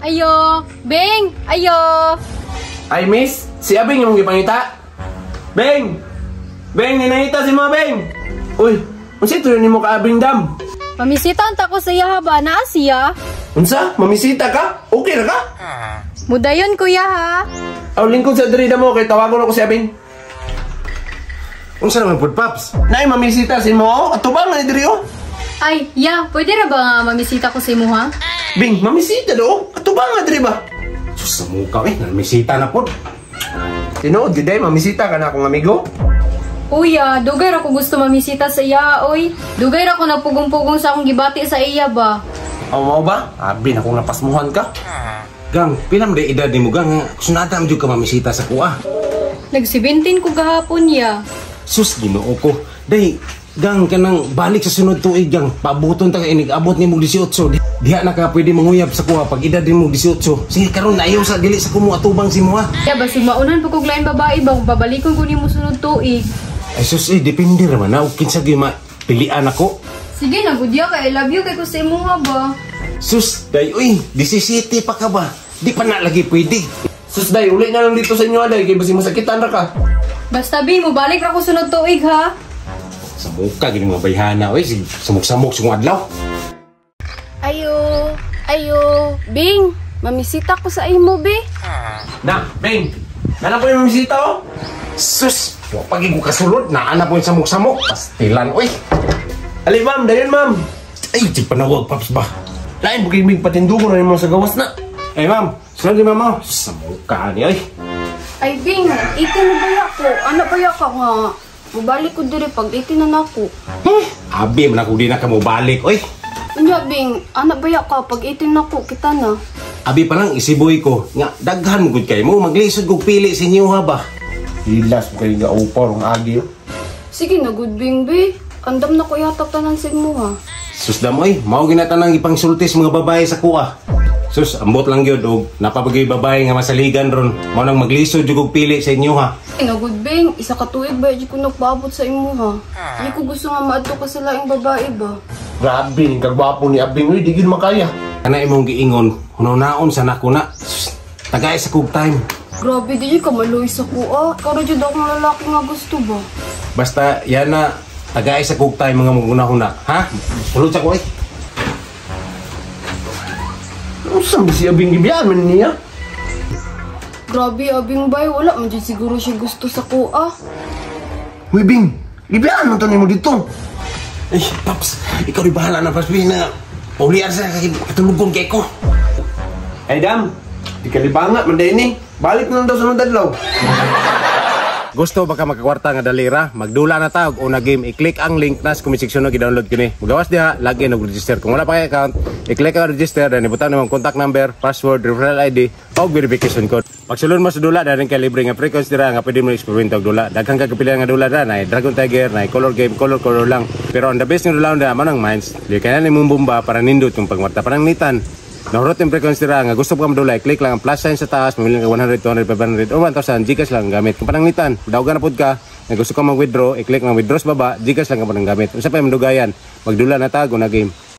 Ayo, Bing, ayo. Ay, miss, si Abing yung gipangita. Beng! Beng, ninangita si mga Beng! Uy, unsa ito yun nimo ka Abing dam? Mamisita ang tako sa iya ba? Naa siya? Unsa? Mamisita ka? Okay ra ka? Mudayon kuya ha. Aw, lingkod sa diri mo kay tawagon ako si Abing. Unsa naman pud, Paps? Nay, mamisita si mo. Ato ba nga ni diri oh? Ay, ya, pwede ra ba nga mamisita ko sa imo ha? Bing, mamisita do. Ato ba nga diri ba? Sus, sa muka eh, namisita na pud. Tinuod gid ay mamisita ka na akong amigo. Uya, dugay ra ko gusto mamisita sa iya, oy. Dugay ra ko nagpugong-pugong sa akong gibati sa iya ba. Aw mao ba? Abi na kung napasmuhan ka. Gang, pila man day edad nimo, gang? Sunada man jud ka mamisita sa kuha. Nag-17 ko gahapon ya. Sus, Ginoo ko. Day, gang, kanang balik sa sunod tuig, gang. Pabuton ta kay inig abot nimo 18. Diha na ka pwede manguyab sa kuha pag edad nimo 18. Sige, karon ayaw sa dili sa kumo atubang si mo ha. Ya, basig maunan pa kog lain babae ba kung pabalikon ko nimo sunod tuig. Ay sus, eh, depende ra man na og kinsa gyud pilian ako. Sige na, gudya kay I love you kay ko sa imuha ba. Sus, day, uy, 17 pa ka ba? Di pa na lagi pwede. Sus day, uli na lang dito sa inyo aday kay basig masakitan ra ka. Basta bi, mobalik ra ko sunod tuig ha. Sa muka, gini mga bayhana, uy, samok-samok sa adlaw. Ayo, ayo, Bing, mamisita ko sa imo, be. Na, Bing. Nalang ko yung mamisita oh. Sus, wa pagi ko kasulod, naa na po yung samok-samok. Pastilan, uy. Ali ma'am, dayon ma'am. Ay, di panawag, Paps ba? Lain bukid mig patindugo na nimo sa gawas na. Ay, ma'am, sunod ni ma'am, oh. Sa muka ni, uy. Ay, Bing, 18 na baya ko. Ano baya ka nga? Mubalik ko diri pag 18 na nako. Abi, man ako di na ka mobalik, uy. Unya, Bing, ano baya ka pag 18 na ko, kita na. Abi pa lang, isiboy ko. Nga, daghan mo gud kay mo, maglisod kog pili sa inyo, ha ba? Hilas mo kayo nga upaw rong agi oh. Sige na, good Bing, be. Andam na ko ihatag tanan sa imo, ha. Sus damoy, mao ginatanang ipangsultis mga babae sa kuha. Sus, ambot lang gyud og napabagay babae nga masaligan ron. Mao nang maglisod jud og pili sa inyo ha. Sige na, good Bing, isa ka tuig ba, di ko nagpaabot sa imo, ha. Di ko gusto nga maadto ka sa laing babae ba. Grabe ning kagwapo ni Abing uy, di gyud makaya. Kana imong giingon, hunaw-naon sa nako na. Sus, tagay sa kog time. Grabe, di ka maluoy sa kuha. Ikaw ra jud akong lalaki nga gusto ba. Basta yan na tagay sa kog time mga magunahuna, ha? Sulod sa ko eh. Unsa man si Abing gibiyaan man niya? Grabe, Abing bay, wala man jud siguro siya gusto sa kuha. Uy Bing, gibiyaan man to nimo dito. Eh, Paps, ikaw di bahala na, Paps, na paulian sa katulugon kay ko. Ay dam, di kalibanga man day ni. Balik na lang daw sa mga adlaw. Gusto ba ka makakwarta nga dalira? Magdula na ta og una game. I-click ang link na sa comment section na gi-download kini. Mugawas diha, login og register. Kung wala pa kay account, i-click ang register then ibutang nimong contact number, password, referral ID og verification code. Pagsulod mo sa dula, dahil kay libre nga frequency dira nga pwede mo experiment og dula. Daghang ka kapilian nga dula dira, na Dragon Tiger, na color game, color color lang. Pero ang the best nga dula dira man ang Mines. Di kaya nimong bomba para nindot yung pangwarta pananglitan. Nahurot yung frequency dira nga gusto ka madula, i-click lang ang plus sign sa taas, mamili ka 100, 200, 500 or 1,000, GCash lang ang gamit. Kung pananglitan, dawgan na pud ka, nga gusto ka mag-withdraw, i-click lang withdraw sa baba, GCash lang ka ang gamit. Unsa pa yung madugayan, magdula na tago na game.